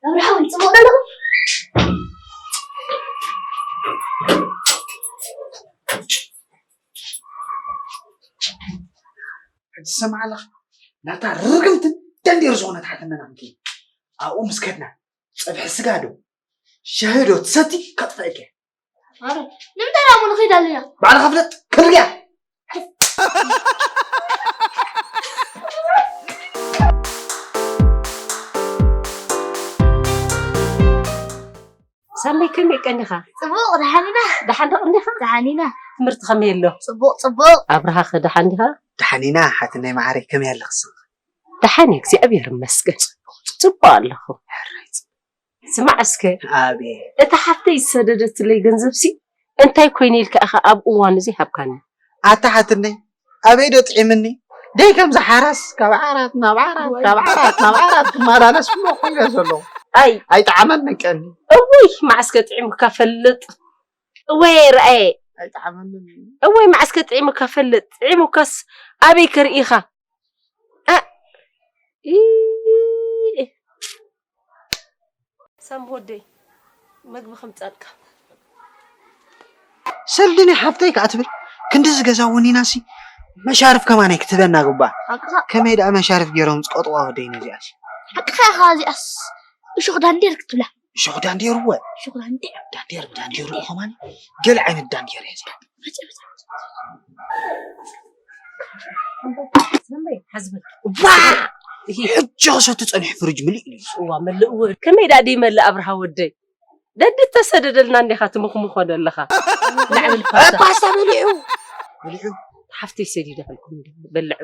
ኣብርሃም፣ ጽቡቕ ዶ ኣለኹ? ሕጂ ሰማዕ ኣለኻ? ናታ ርግምትን ደንዴር ዝኾነት ሓትነና ክንከይድ። ኣብኡ ምስ ከድና፣ ጸብሒ ስጋ ዶ፣ ሻሂ ዶ ትሰቲ ከጥፍአኪ። ኣረ፣ ንምንታይ ደኣ ንኸይድ ኣለና? ባዕልኻ ፍለጥ፣ ክርያ። ሳመይ፣ ከመይ ቀኒኻ? ጽቡቕ፣ ደሓን ኢና። ደሓን ዶ ቀኒኻ? ደሓን ኢና። ትምህርቲ ከመይ ኣሎ? ጽቡቕ፣ ጽቡቕ። ኣብርሃኸ ደሓን ዲኻ? ደሓን ኢና፣ ሓትነይ መዓረይ፣ ከመይ ኣለኽስ? ደሓን እየ፣ እግዚኣብሔር ይመስገን። ጽቡቕ ኣለኹ። ስማዕ እስከ፣ ኣቤት። እታ ሓፍተይ ዝሰደደትለይ ገንዘብሲ እንታይ ኮይኑ ኢልካ ኢኻ ኣብ እዋን እዚ ሃብካኒ? ኣታ ሓትነይ፣ ኣበይ ዶ ጥዒምኒ? ደይ ከምዚ ሓራስ ካብ ዓራት ናብ ዓራት፣ ካብ ዓራት ናብ ዓራት ክመላለስ እሞ ኮይነ ዘለኹ። ኣይ። ኣይጠዓመንን ቀኒ። እውይ፣ መዓስከ ጥዒሙካ ፈልጥ? እወ፣ ርኣየ። ኣይጠዓመንን። እወይ፣ መዓስከ ጥዒሙካ ፈልጥ? ጥዒሙካስ ኣበይ ከርኢኻ? እ፣ ኢ፣ ሳሚ ወደይ፣ መግቢ ከምጻልካ። ሰልዲ ናይ ሓፍተይ ከኣ ትብል፣ ክንድዚ ገዛ ወኒናሲ መሻርፍ ከማን ኣይክትህበና ግባእ። ሓቅኻ። ከመይ ደኣ መሻርፍ ገይሮም ዝቀጥዋ ወደይ ነዚኣሲ። ሓቅኻ ኢኻ፣ እዚኣስ እሾኽ ዳንዴር ክትብላ። እሾኽ ዳንዴር እወ። እሾኽ ዳንዴር። ዳንዴር ብዳንዴሩ ከማን ገለ ዓይነት ዳንዴር እየ። ሓዝበል። ዋ! ይሄ ሕጂ ክሰቲ ጸኒሑ ፍርጅ ምልእ ኢሉ። እዋ፣ መለእ እወ። ከመይ ደኣ ደይመልእ ኣብርሃ ወደይ? ደዲ ተሰደደልና እንዲኻ ትምኽምኾ ዘለኻ። ናዕብል እ፣ ፓስታ። ፓስታ በሊዑ። በሊዑ። ሓፍተይ ሰዲደ ከልኩም እንዲ በልዕ።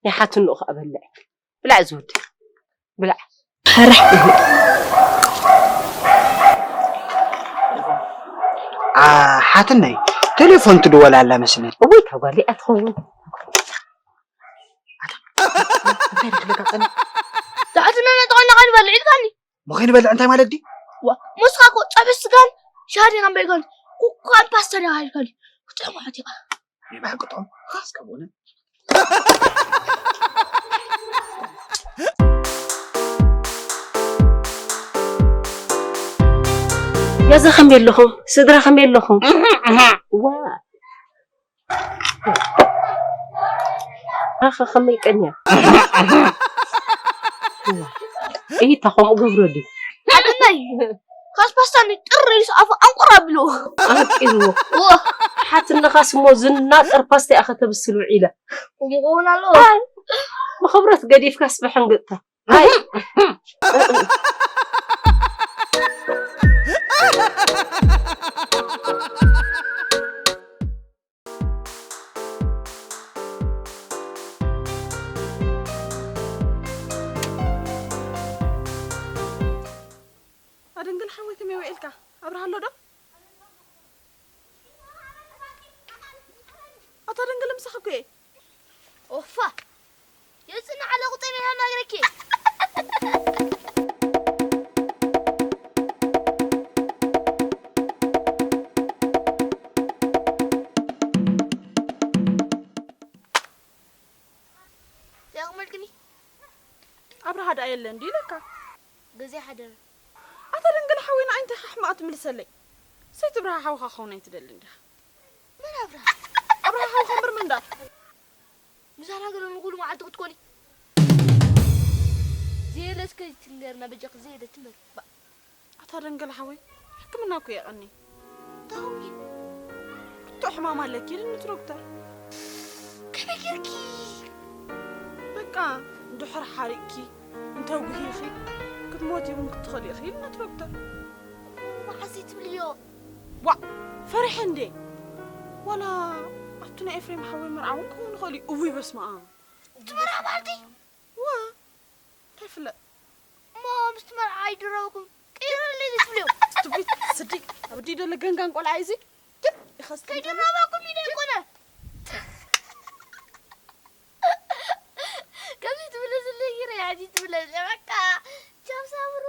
ናይ ሓትንኡ ከኣ በልዕ። ብላዕ ዝወዲ። ብላዕ። ሓራሕ ኢሉ። ኣ፣ ሓትነይ፣ ቴሌፎን ትድወል ኣላ መስለኒ። እወይ፣ ካብ ጓለይ እያ ትኸውን። እንታይ ደኣ ክብለካ ጸኒሐ? ዳዕትና ነጥቆና ቃል በልዕ ኢልካኒ። መኸይኑ በልዕ እንታይ ማለት ድዩ? ዋ፣ ሞስኻ እኮ ጸብሒ ስጋን ሻሂ ዲኻ እምበር ኢልካኒ። ኩኳን ፓስታ ዲኻ ኢልካኒ። ክጥዕሞ ሓቲኻ። ናይ ብሓቂ ጥዑም። እስከ ብእውነት። ገዛ ከመይ ኣለኹም? ስድራ ከመይ ኣለኹም? ዋ። ኣኸ ከመይ ቀንያ? እሂ፣ እታ ከምኡ ገብሮ ድዩ? ሓትነይ፣ ካስ ፓስታ እንዲ ጥር ኢሉስ ኣፉ ኣንቁር ኣቢሉ። ኣንቂርዎ። ዋ። ሓትነኻስ እሞ ዝናጠር ፓስታ ኢኻ ከተብስል ውዒላ። ከምኡ ክኸውን ኣለዎ። ኣይ፣ ብኽብረት ገዲፍካስ ብሕንግጥታ። ኣይ። ኣደንግል ሓወይ ከመይ ውዒልካ? ኣብርሃ ኣሎ ዶ? ኣታ ደንገለ ምሳኺ እኮ እየ። ኦፋ! የጽንዕ ኣለኹ ጸኒሐ ማግረኪ። ያቕመልክኒ። ኣብርሃ ደኣ የለን ድዩ ኢለካ? ገዜ ሓደረ። ኣታ ደንገለ ሓወይ ንዓይ እንታይ ሓሕማቕ ትምልሰለይ? ሰይቲ ብርሃ ሓውኻ ክኸውን ኣይትደልን ዲኻ? መን ኣብርሃ? ኣብርሃ ሓውኻ እምበር መን ደኣ? ምሳና ገለ ንኹሉ መዓልቲ ክትኮኒ። ዘየለ እስከ ትንገርና በጃኺ ዘየለ ትምህር። ባ- ኣታ ደንገለ ሓወይ፣ ሕክምና እኮ የቐኒ። እንታይ ኾንኪ? ብርቱዕ ሕማም ኣለኪ፣ ኢሉኒ እቲ ዶክተር። ከመይ ጌርኪ? በቃ፣ እንድሕር ሓሪቕኪ፣ እንተጉሂኺ፣ ክትሞቲ እውን ክትኽእሊ ኢኺ፣ ኢሉኒ እቲ ዶክተር። መዓስ እዩ ትብልዮ? ዋእ፣ ፈሪሐ እንዴ? ዋላ ኣብቲ ናይ ኤፍሬም ሓወይ መርዓ እውን ክኸውን ይኽእል እዩ። እውይ፣ በስመ ኣብ። እቲ መርዓ በዓልቲ? ዋ፣ እንታይ ይፍለጥ? እሞ ምስቲ መርዓ ኣይድረበኩም፣ ቅይረለይ ዘይትብልዮ? ትቢት ስዲ፣ ኣብ ኣዲ ደሎ ገንጋን ቆልዓ እዩ እዚ። ግን ይኸስ ከይድረበኩም ኢለ ኣይኮነ። ከምዚ ትብለስለይ ይረ፣ ሕጂ ትብለስ፣ በቃ፣ ቻው ሳምሩ።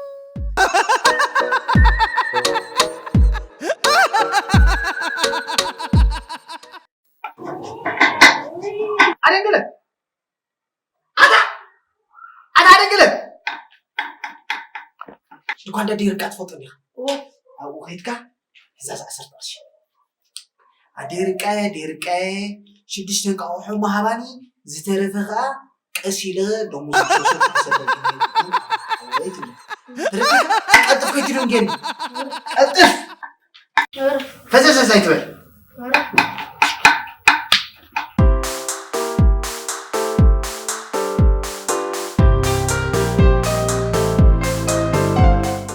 ደንግለ ኣታ ኣታ ደንግለ ሽኳ እንደ ዲርቃ ትፈልጦ ዲኻ? እዎ። ኣብኡ ከይድካ ሕዛዝ ዓሰርተ ቅርሺ። ኣዴ ርቃየ ኣዴ ርቃየ ሽዱሽተ እንቃቑሖ ምሃባኒ፣ ዝተረፈ ኸኣ ቀስ ኢለ ደሞዝ ክሰብሰብ ክሰደልኒ። ወይ ትብል። ተረዲእካ? ቀልጥፍ ከይትደንግየኒ። ቀልጥፍ! ፈዘዘዝ ኣይትበል።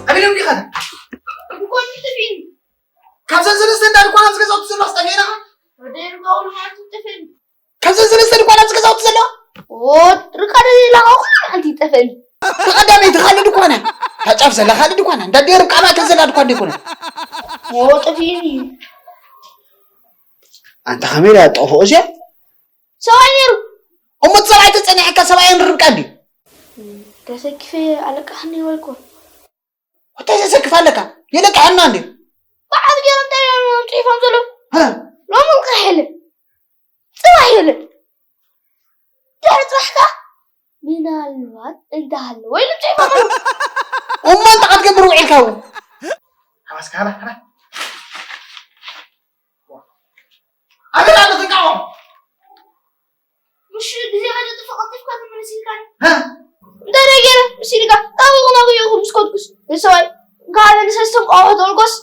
ኣበይ ኢሎም ዲኻ? እኮ ጥፊን። ካብዘን ሰለስተ እንዳ ድኳን ኣብዚ ገዛውቲ ዘለዋ ስጠፍኤ ኢኻ? ወደ ይርጋው ማለት ጥፊን። ካብዘን ሰለስተ ድኳን ኣብዚ ገዛውቲ ዘለዋ? ኦ፣ ርቃደ ኢላ ኣኹ ሓንቲ ይጠፍእኒ። ተቐዳመይቲ ካልእ ድኳን እያ። እታ ጫፍ ዘላ ካልእ ድኳን እያ። እንዳ ዲር ቃ ማእከል ዘላ ድኳን ደይኮነ። ኦ፣ ጥፊን። ኣንታ ከመይ ኢላ ጠፍኦ እዚኣ? ሰብኣይ ነይሩ። እሞ እቲ ሰብኣይ ተጸኒሕካ ሰብኣይ ንርብቃ እንድዩ። ተሰኪፈ ኣለቃሕኒ ወልኮ። እንታይ ዘሰክፍ ኣለካ? የለቅሐና እንዴ? በዓል ገይሮም እንታይ እዮም ጽሒፎም ዘለዉ? ሀ? ሎሚ ልቃሕ የለን። ጽባሕ የለን። ድሕሪ ጽባሕ ከኣ ምናልባት እንተሃለወ ኢሎም ጽሒፎም ኣለዉ። እሞ እንታይ ክትገብር ውዒልካ እውን? ሓባስካ ሃባ፣ ሃባ። ኣበይ ኣሎ ትንቃቖ? ምሽ ግዜ ከዘጥፍ ቀልጢፍካ ትመለስ ኢልካኒ። ሀ? እንታይ ደኣ ገይረ? ምስ ኢልካ፣ ናብኡ ናብኡ ኢኹ ምስ ከድኩስ፣ ንሰብኣይ፣ እንካ በኒ ሰለስተ እንቋቑሖ ተወልቆስ፣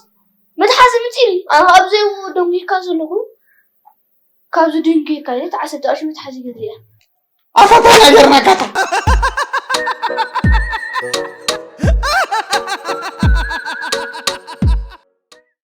መትሓዚ ምጽኢኒ። ኣነ ካብ ዘይብኡ ደንጒካ ዘለኹ፣ ካብዚ ደንጒካ ኢለ፣ ተዓሰርተ ቅርሺ መትሓዚ ገዚአ። ኣፈታ ነገር ናካታ።